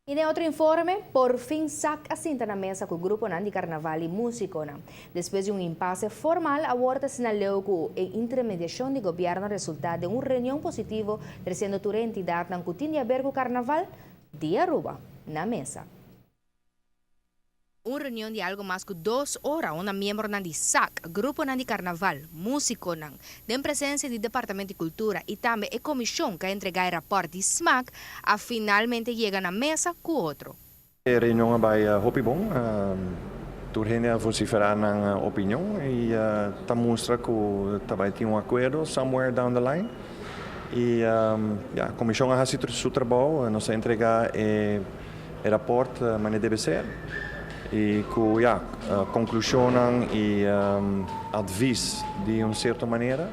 Y den otro informe, por fin SAC a sinta na mesa cu gruponan di carnaval y musiconan. Despues di un impasse formal, awor ta asina leu cu e intermediacion di gobierno a resulta den un reunion positivo treciendo tur e entidadnan cu tin di haber cu carnaval di Aruba na mesa. Un reunion di algo mas cu 2 ora unda miembronan di SAC, gruponan di carnaval, musiconan, den presencia di Departamento di Cultura y tambe e comision cu a entrega e rapport di SMAC, a finalmente yega na mesa cu otro. E reunion a bay hopi bon. Tur hende a vocifera nan opinion y ta mustra cu tambe tin un acuerdo somewhere down the line. Y ja, comision a haci su trabou, nos a entrega e rapport manera debe ser. Y cu, ja, conclusion y advies di un cierto manera.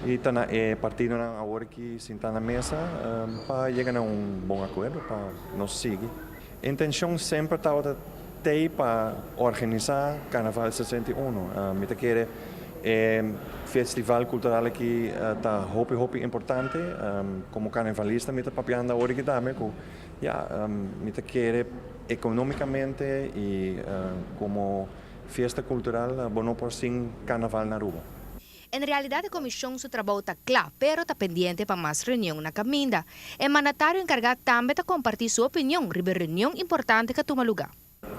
Y ta na e partidonan awor aki sinta na mesa pa yega na un bon acuerdo pa nos sigui. Intencion semper tabata pa organisa Carnaval 61. Mi ta kere e festival cultural aki ta hopi hopi importante. Como carnavalista mi ta papiando awor aki tambe cu, ja, mi ta kere economicamente y como fiesta cultural, bo no por sin Carnaval na Aruba. En realidad, e comision su trabou ta cla, pero ta pendiente pa mas reunion na caminda. E mandatario encarga tambe ta comparti su opinion riba e reunion importante cu a tuma luga.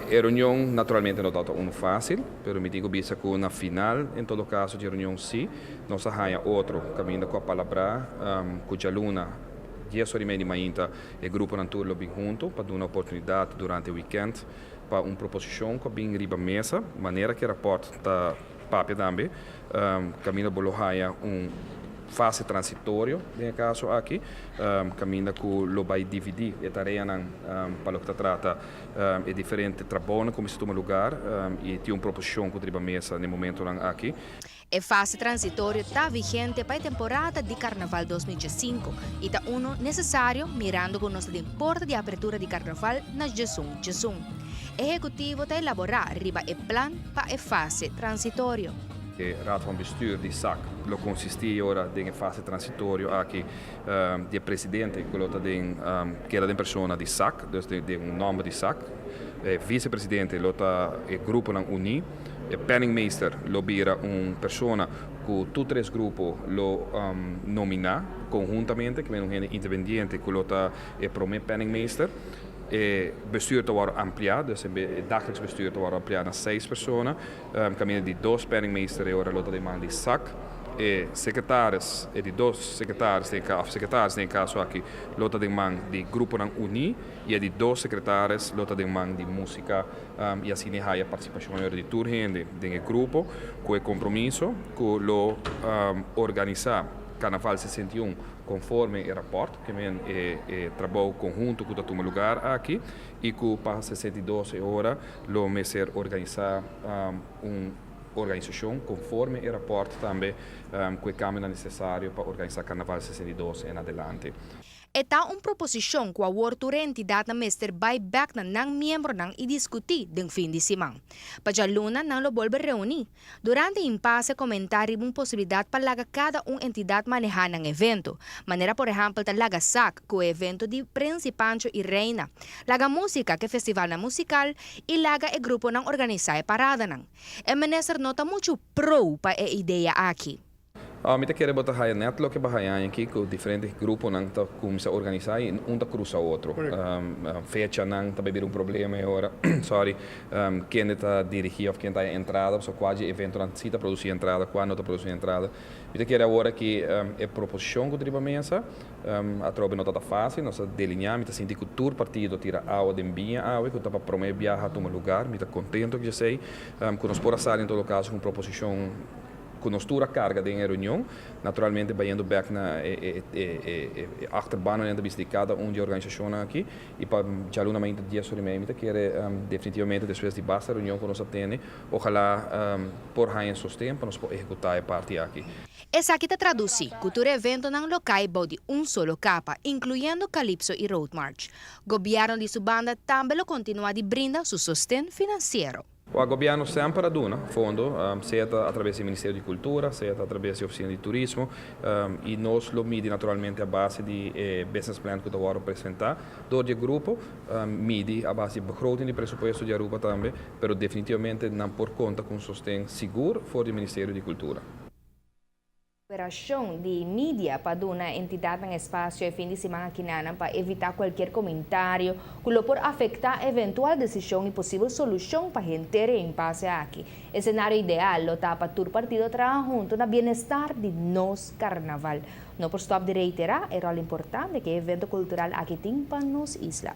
E reunion naturalmente no ta un facil, pero mi ta bisa cu na final, en todo caso, di e reunion si, nos a haya otro caminda cu a palabra, cu dialuna, 10:30 di mainta, e gruponan tur lo bin hunto pa duna un oportunidad durante e weekend pa un proposicion cu bin riba mesa, manera cu e rapport ta papia tambe, caminda bo lo haya un fase transitorio den e caso aki, caminda cu lo bay dividi e tareanan pa loke ta trata e diferente trabounan cu mester tuma luga y tin un proposicion cu riba mesa na e momentonan aki. E fase transitorio ta vigente pa e temporada di Carnaval 2015 y ta uno necesario mirando cu nos ta porta di apertura di Carnaval na 11 11. Ehecutivo ta elabora riba e plan pa e fase transitorio. E Raad van Bestuur di SAC lo consisti ora den fase transitorio aki di presidente cu ta den cu ta persona di SAC, dus di un nomber di SAC. E vicepresidente lo ta e gruponan uni. E penningmeester lo bira un persona cu tur tres grupo lo nomina conhuntamente, cu ta un hende independiente cu lo ta e prome penningmeester. E bestuur ta wordo amplia, dus e dagelijks bestuur ta wordo amplia na seis persona. Caminda di dos penningmeester y ora lo ta den man di SAC. E secretaris, e di dos secretaris, den of secretaris den caso aki, lo ta den man di gruponan uni y e di dos secretaris lo ta den man di musica y asina haya participacion di tur hende den grupo cu e compromiso cu lo organisa Carnaval 61 conforme e rapport, cu e trabou conhunto cu ta tuma luga aki y cu pa 62 ora lo mester organisa un organisacion conforme e rapport tambe, cu e cambio necesario pa organisa Carnaval 62 en adelante. E ta un proposicion cu awor tur entidad mester bay back na nan miembronan y discuti den fin di siman. Pa dialuna nan lo bolbe reuni. Durante e impasse comenta riba un posibilidad pa laga cada un entidad maneha nan evento. Manera, por ehempel, ta laga SAC cu evento di Prins Pancho y Reina. Laga musica cu festivalnan musical y laga e gruponan organisa e paradanan. E minister no ta mucho pro pa e idea aki. Ah, mi ta kere bo ta haya net loke bo a haya aki cu diferente gruponan ta cuminsa organisa y un ta crusa otro. Fechanan ta bira un problema y ora, sorry, ken ta dirigi of ken ta entrada, so cua eventonan si ta produci entrada, cua no ta produci entrada. Mi ta kere awor cu e proposicion cu riba mesa, atrobe no ta facil, nos a delinea, mi ta sinti cu tur partido a tira awa den biña awe, cu ta pa prome biaha tuma luga, mi ta contento cu esey, cu nos por a sali en todo caso cu un proposicion cu nos tur a carga den reunion, naturalmente bayendo back na e achterban en di cada un di organisacion aki y pa dialuna mainta 10:30 mi ta kere definitivamente despues di basta reunion cu nos tin, ohala por haya sosten pa nos por ehecuta e parti aki. Esaki ta traduci cu tur eventonan lo cay bou di un solo capa, incluyendo Calypso y Road March. Gobierno di su banda tambe lo continua di brinda su sosten financiero. E gobierno semper a duna fondo, sea atraves di Ministerio di Cultura, sea atraves di Oficina di Turismo, y nos lo midi naturalmente a base di business plan cu ta presenta door di grupo, midi a base di begroting di presupuesto di Aruba tambe, pero definitivamente nan por conta cu sosten sigur for di Ministerio di Cultura. Operacion di media pa duna entidadnan espacio e fin di siman aki pa evita cualkier comentario cu lo por afecta eventual decision y posibel solucion pa henter e impasse aki. Scenario ideal lo ta pa tur partido traha hunto na bienestar di nos carnaval. No por stop di reitera e rol importante cu e evento cultural aki tin pa nos isla.